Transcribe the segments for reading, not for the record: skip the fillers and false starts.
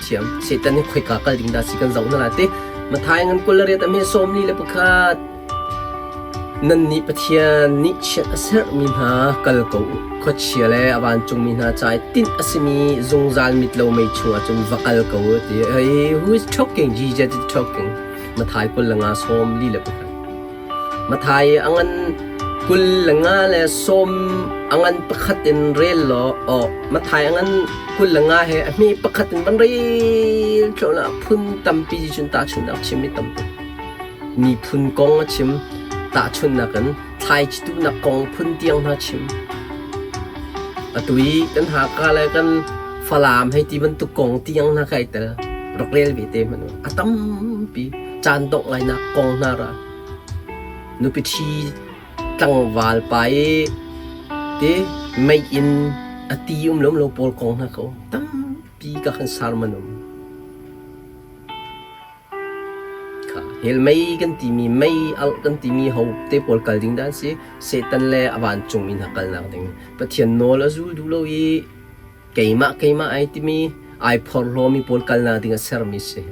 Thiam. Satan hi khoika kal ding dah si kan zoh hna lai ti. Mathai ngan 28 a hme 41. Nannih Pathian nih chiat a serhmi hna kal ko u. Khuachia le a vancungmi hna ca i tinh a simi zungzal mit lo mei chungah cun va kal ko u ti. Hey, who is talking? Jesus is talking. Mathai 25 41. Mathai a ngan 25 le sawm a ngan pakhat in rel law aw Mathai a ngan 25 he a hme pakhat in van rel thluahmah phun tampi cun tahchunhnak chim i tampi miphun kong a chim tahchunhnak in thlaici tuhnak kong phun tiang hna chim atu i kan Haka le kan Falam hei ti bantuk kong tiang hna kai tel rak rel ve te hmanh a tampi caan dongh lainak kong hna ra nupi ṭhi tlangval pa i te mei in a ti um lo lo pawl kong hna ko tampi ka kan sermon um kha hell mei kan timi mei alh kan timi ho te pawl kal ding dah an si Satan le a vancungmi hna kalnak ding Pathian nawl a zul duh lo i keimah keimah ai timi ai phorhlawmi pawl kalnak ding a sermi si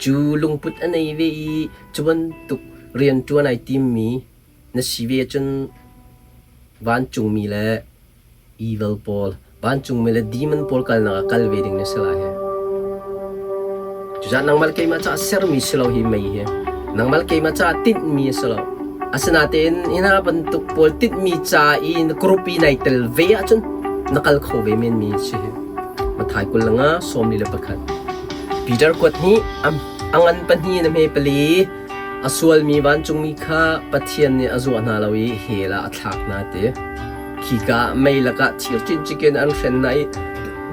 Cu lungput a nei ve i cu bantuk rianṭuan ai timmi na si ve ahcun vancungmi le evil pawl, vancungmi le demon pawl kalnak ah kal ve ding na si lai hi. Cucaah nangmah le keimah caah sermi si lo hi mei hi. Nangmah le keimah caah tinhmi a si lo. Asinain hi hna bantuk pawl tinhmi ca i na group i nai tel ve ahcun na kal kho ve menmi si hi. Mathai 25 41. Peter kuat nih a ngan pahnih na hme pali a sualmi vancungmi kha Pathian nih a zuah hna lo i hell ah a thlak hna ti. Khika ah mei lakah thir cincik in an hren hna i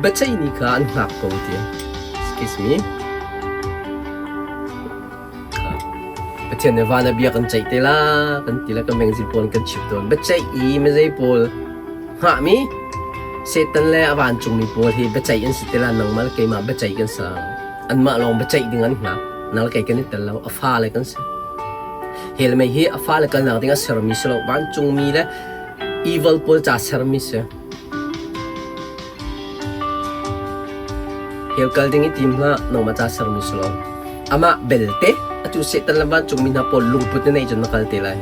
biaceih ni kha an hngak ko ti. Excuse me. Pathian nih van ah bia kan ceih te la kan ti le kan mengzil pawl kan chim tawn. Biaceih i mizei pawl hngahmi Satan le a vancungmi pawl hi biaceih an si te la nangmah le keimah biaceih kan si. Anmah lawng biaceih ding an hngak. Nang le kei kan i tel lo. A fale kan si. Hell mei hi a fale kalnak ding a sermi si lo. Vancungmi le evil pawl ca sermi si. Hell kal ding i tim hlah, nangmah ca sermi si lo. Amah belte, atu Satan le vancungmi hna pawl lungput na neih cun na kal te lai.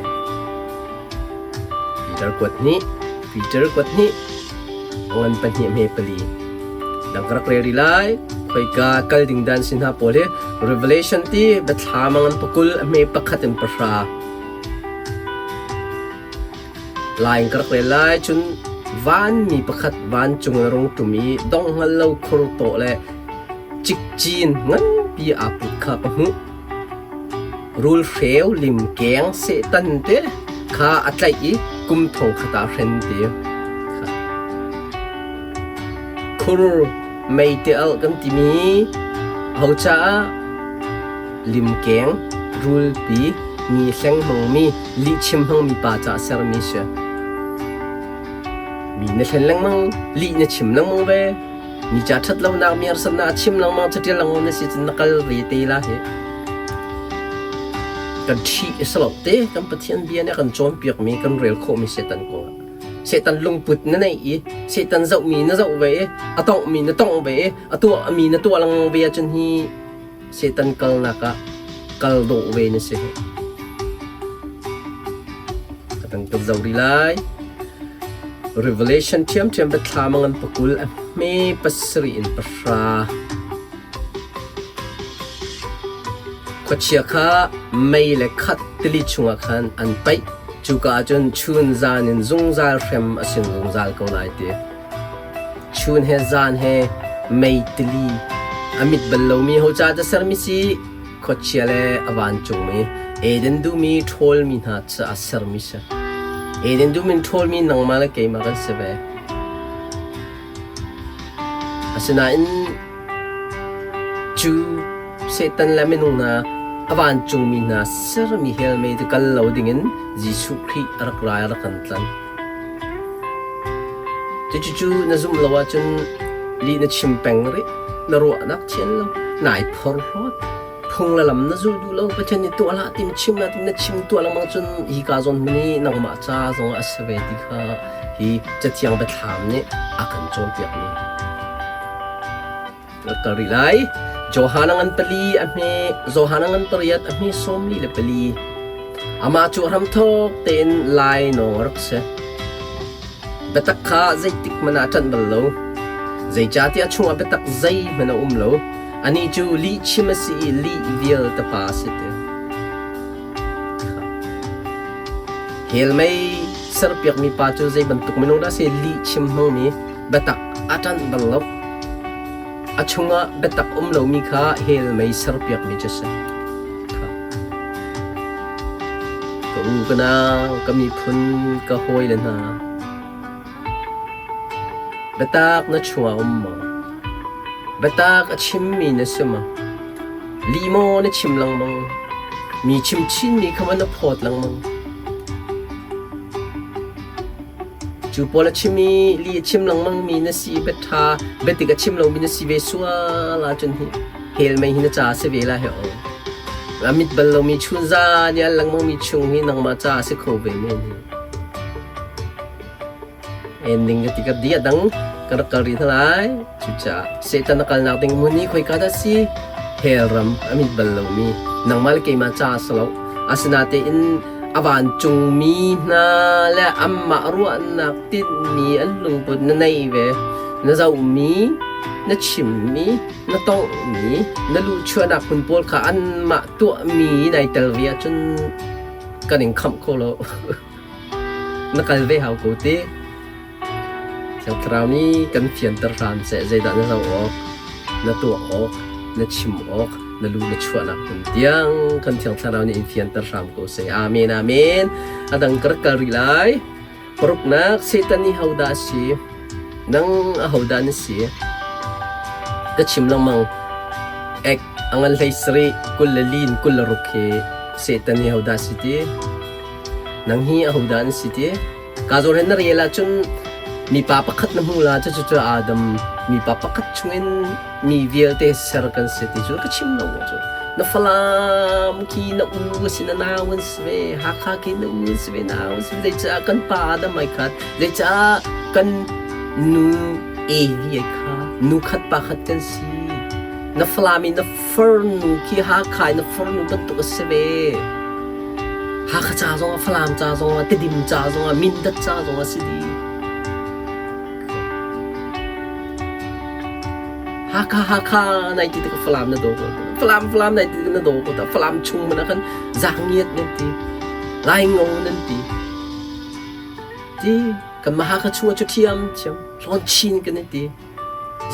Peter kuat hnih, Peter kuat hnih, ngan pahnih hme pali. Dang ka rak rel rih lai. Khoika kal ding dan si hna pawl hi Revelation ti biathlam a ngan pakul a hme pakhat in pahra. Lai in ka rak rel lai cun vanmi pakhat vancung in a rung ṭum i dong hngal lo khur tawh le cikcin nganpi aa put kha ka hmuh. Rulhreu limkeng Satan te kha a tlaih i kum thong khat ah a hren ti. Khur meite alh kan timi ho caah limkeng rulpi mi hleng hmangmi lihchim hmangmi pa caah sermi si. Mi na hlen lengmang, lih na chim lengmang ve. Mi ca ṭhat lonak, mi harsatnak a chim lengmang, caṭial lengmang na si cun na kal ve te la hi. Kan ṭhi a si lo te, kan Pathian bia nih a kan cawnpiakmi, kan rel khawhmi Satan kong ah. Satan lungput na neih i Satan zohmi na zoh ve i a tonghmi na tongh ve i a tuahmi na tuah lengmang ve ahcun hi Satan kalnak ah kal dawh ve na si. Ka tang kan zoh rih lai. Revelation ṭhiamṭhiam biathlam a ngan pakul a hme pasarih in pahra. Khuachia kha mei le khat tili chungah khan an paih. Cuka ah cun chun zan in zungzal hrem a sin zungzal ko lai ti. Chun he zan he mei tili a mit bal lomi ho ca dah sermi si khuachia le a vancungmi Eden duhmi ṭhawlmi hna caah sermi si. Eden dum in ṭhawlmi nangmah le keimah kan si ve. Asinain cu Satan le minung hna a vancungmi hna sermi hell mei cu kal lo dingin Jesuh Khrih a rak ra i a rak kan tlanh. Cucu na zumh lo ahcun lih na chim peng rih, na ruahnak thian lo, nai phorhlawt, phung le lam na zul duh lo, Pathian nih tuah hlah timi chim hlah timi na chim tuah lengmang cun hika zawn hmun hi nangmah ca zongah a si ve ti kha hi Cathiang biathlam nih a kan cawnpiakmi. Kal rih lai. Johan a ngan pali a hme, Johan a ngan pariat a hme 44. Amah cu hramthawk tein lainawng a rak si. Biatak kha zeitik hmanh ah a ṭanh bal lo. Zeicahtiah a chungah biatak zeihmanh a um lo. Anih cu lihchim a si i lih vialte pa a si ti. Hell mei serpiakmi pa cu zei bantuk minung dah si lihchim hmangmi biatak a ṭanh bal lo. A chungah biatak um lomi kha hell mei serpiakmi cu a si. Ka u ka nau, ka miphun, ka hawile hna, biatak na chungah um maw? Biatak a chimmi na si maw? Lih maw na chim lengmang? Mi chim chinmi kha maw na phawt lengmang? Cu pawl a chim i lih a chim lengmangmi na si i biaṭha biatik a chim lomi na si ve sual ahcun hi hell mei hi na ca a si ve lai he aw. A mit bal lomi chunzan i al lengmangmi chung hi nangmah ca a si kho ve men hi. Ending ka ti ka di a dang ka rak kal rih hna lai. Cucaah Satan a kalnak ding hmun hi khoika dah si? Hell ram a mit bal lomi nangmah le keimah ca a si lo. Asinain a vancungmi hna le anmah ruahnak tinhmi an lungput na nei ve. Na zohmi, na chimmi, na tonghmi, na luhchuahnak hmun pawl kha anmah tuahmi nai tel ve ahcun kan in khamh kho lo. Na kal ve hau ko ti. Thiang Thlarau nih kan fianter hram seh zeidah na zoh awk, na tuah awk, na chim awk, na lu na chuahnak hmun tiang kan Thiang Thlarau nih in fianter hram ko seh. Amen, amen. A dang ka rak kal rih lai. Paruknak, Satan nih hodah a si? Nang ahodah na si? Ka chim lengmang. Ek a ngan hlei sarih 20 lin 26 hi Satan hi hodah si ti? Nang hi ahodah na si ti? Ka zawn hen na rel ahcun mipa pakhat na hmu la cucu cu Adam mipa pakhat chungin mi vialte ser kan si ti cu ka chim lo cu. Na Falam khi na u si na nau an si ve, Hakha khi na u si ve, nau si ve. Zeicah kan pa Adam ai khat, zeicah kan nu Evi ai kha, nu khat pa khat kan si. Na Falam i na farnu khi Hakha i na farnu bantuk a si ve. Hakha ca zongah, Falam ca zongah, Tedim ca zongah, Mindat ca zongah si dih. Hakha Hakha nai ti tik Falam na daw ko. Falam Falam nai ti tik na daw ko ta. Falam chung man ah khan zaangiat nan ti. Laingo nan ti. Ti kan mah Hakha chung ah cu thiam thiam. Hlawn chin kan i ti.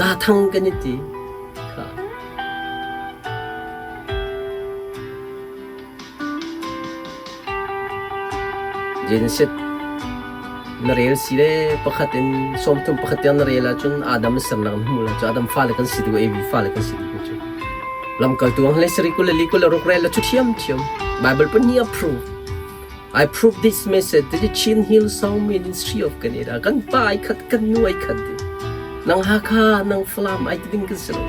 Zathang kan i ti. Kha. Genesis na rel si le pakhat in sawmthum pakhat tiang na rel ahcun Adam sernak na hmu la cu Adam fale kan si dih Evi fale kan si dih cu lamkaltu ang hlei sari kul le li kul le ruk rel la cu thiam thiam Bible pun hi approve I prove this message to the Chin Hill Song Ministry of Canada kan pa ai khat kan nu ai khat nang Hakha nang Falam ai ti ding kan si lo.